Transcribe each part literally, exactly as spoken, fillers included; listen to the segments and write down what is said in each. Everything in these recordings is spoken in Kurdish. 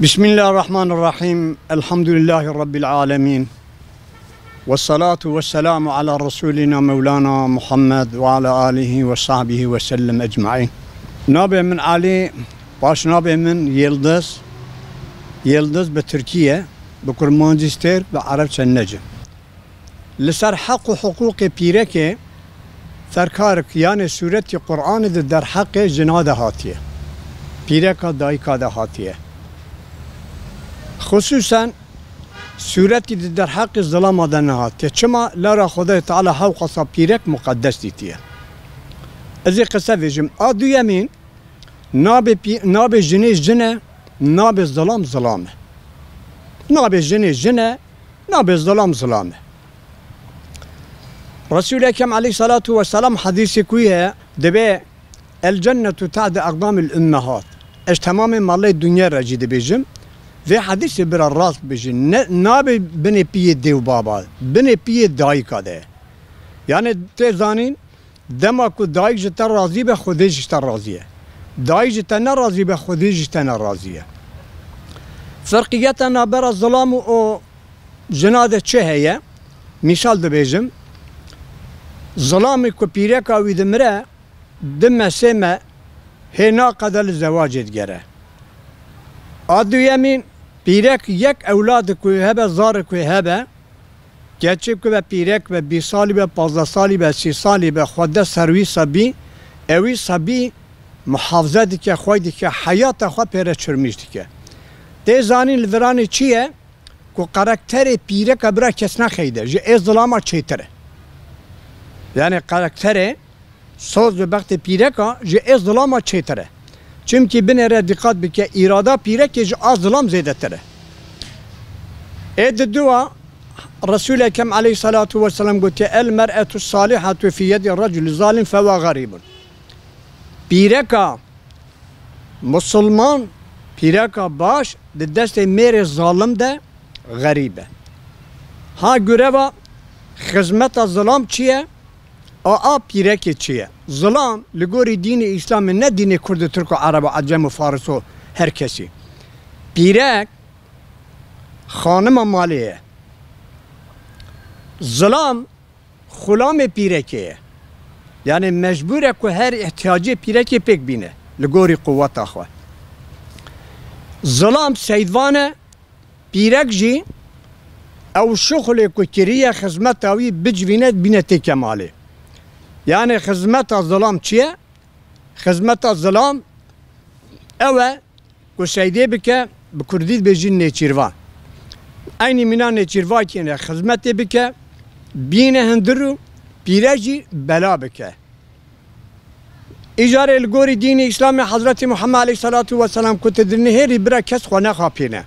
Bismillahirrahmanirrahim. Elhamdülillahi Rabbil alemin. Ve salatu ve selamu ala Resulina Mevlana Muhammed ve ala alihi ve sahbihi ve sellem ecmaîn. Navê min Elî, paşnavê min Yildiz. Yildiz bi Tirkî ye, bi Kurmancî Stêrk, bi Erebçe Necim. Li ser heq û hiqûqê pîrekê ferkarek, yanê sûretî Qur'anê di derheqê jina de hatiye. Pîreka dayika de hatiye. Xusûsen sûretî di derheqê zilama de nehatiye. Çima? Lera Xwedayê Teala hewqasa pîrek muqeddes dîtiye. Ez ê qise vêjim. A duyemîn, nabê pî-, nabê jinê jin e, nabê zilam zilam e. Nabê jinê jin e, nabê zilam zilam e. Resûl Ekrem aleyhissalatu vesselam hedîsê ku ye, dibê, "El cennetu tahde aqdamil ummehat." Ez temamê malê dinya re jî dibêjim. Vê hedîsê bira rast bijî. Ne, nabê binê piyê dê û baba, binê piyê dayika de. Yani tê zanîn, dema ku dayik ji te razî be, Xwedê ji te razî ye. Dayik ji te ne razî be, Xwedê ji te ne razî ye. Ferqiyeta nabera zilam û o jina de çi heye? Mîsal dibêjim, zilamê ku pîreka wî dimire, di me sê me hê naqede li zewacê digere. A duyemîn, pîrek yek ewladik wê hebe, zarik wê hebe, keçik wê pîrek be, bîst salî be, pazdeh salî be, sî salî be, xwe de ser wî sebî, ewî sebî muhafize dike, xwey dike, heyata xwe pê re çirmîş dike. Tê zanîn li viranê çi ye? Ku karakterê pîreka bira kes nexeyde, ji ê zilama çêtir e. Yani karakterê, soz û bextê pîreka ji ê zilama çêtir e. Çimkî binêre dîqat bike, îrada pîrekê ji a zilam zêdetir e. Ê di dua Resul Ekrem aleyhissalatu vesselam gotiye, "El mer'etu salihatu fi yedi raculi zalim fewa garibun." Pîreka Musulman, pîreka baş di destê mêrê zalim de xerîb e. Ha gureva xizmeta zilam çi ye? A, a pîrekê çi ye? Zilam li gorî dînê Îslamê, ne dînê Kurd û Tirk û Ereb û Ecem û Faris û her kesî. Pîrek xanima malê ye. Zilam xulamê pîrekê ye. Yani mecbûr e ku her ihtiyacê pîrekê pêk bîne li gorî quweta xwe. Zilam seydvan e, pîrek jî ew şixulê ku kiriye xizmeta wî bicivîne, bîne tê kemalê. Yani xizmeta zilam çi ye? Xizmeta zilam ew e ku seydê bike, bi kurdî dibêjin nêçîrvan. Eynî mîna nêçîrvakê ne, xizmetê bike, bîne hundir û pîre jî bela bike. Îcarê li gorî dînê Îslamê Hezretî Muhammed aleyhissalatu vesselam ku tu dinihêrî bira kes xwe nexapîne.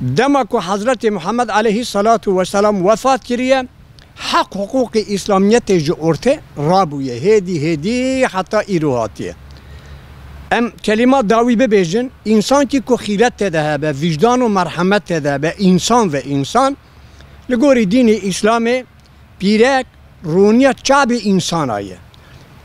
Dema ku Hezretî Muhammed aleyhissalatu vesselam wefat kiriye, heq hiqûqê Îslamiyetê ji ortê rabûye, hêdî hêdî heta îro hatiye. Em kelîma dawî bibêjin, însankî ku xîret tê de hebe, vîjdan û merhemet tê de hebe, însan ve însan, li gorî dînê Îslamê pîrek rûniya çavê însana ye.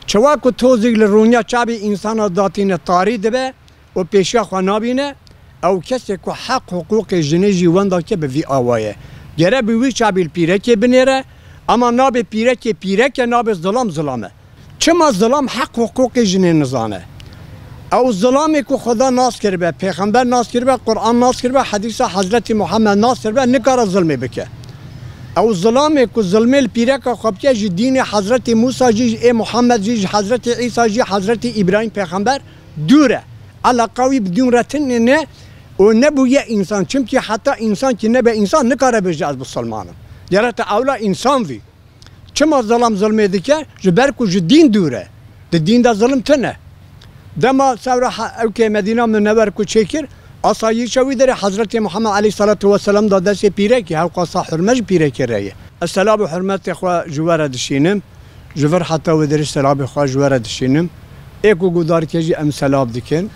Çawa ku tozêk li rûniya çavê însana datîne, tarî dibe, û pêşiya xwe nabîne, ew kesê ku heq hiqûqê jinê jî wenda ke bi vî awa ye. Gere bi wî çavî li pîrekê binêre, ama nabê pîrekê pîrek e, nabê zilam zilam e. Çima zilam heq hiqûqê jinê nizane? Ew zilamê ku Xweda nas kiribe, Pêxember nas kiribe, Quran nas kiribe, hedîsa Hezretî Muhammed nas kiribe, nikare zilmê bike. Ew zilamê ku zilmê li pîreka xwe bike, ji dînê Hezretî Mûsa jî, ji ê Muhammed jî, ji Hezretî Îsa jî, Hezretî Îbrahîm Pêxember dûr e. Eleqa wî bi dîn re tune ne û nebûye însan. Çimkî heta însankî nebe însan, nikare bêje ez misilman im. Gere te ewla însan vî. Çima zilam zilmê dike? Ji ber ku ji dîn dûr e. Di dîn de zilim tune. Dema sewra ha-, ewkê Medîna Minewer ku çêkir, asayîşa wî derê Hezretê Muhammed aleyhissalatu vesselam da destê pîrekî, hewqasa hurme ji pîrekê re ye. Ez selam û hurmetê xwe ji we re dişînim. Ji vir heta wê derê selamê xwe ji we re dişînim. Ê ku guhdarkê jî em selam dikin.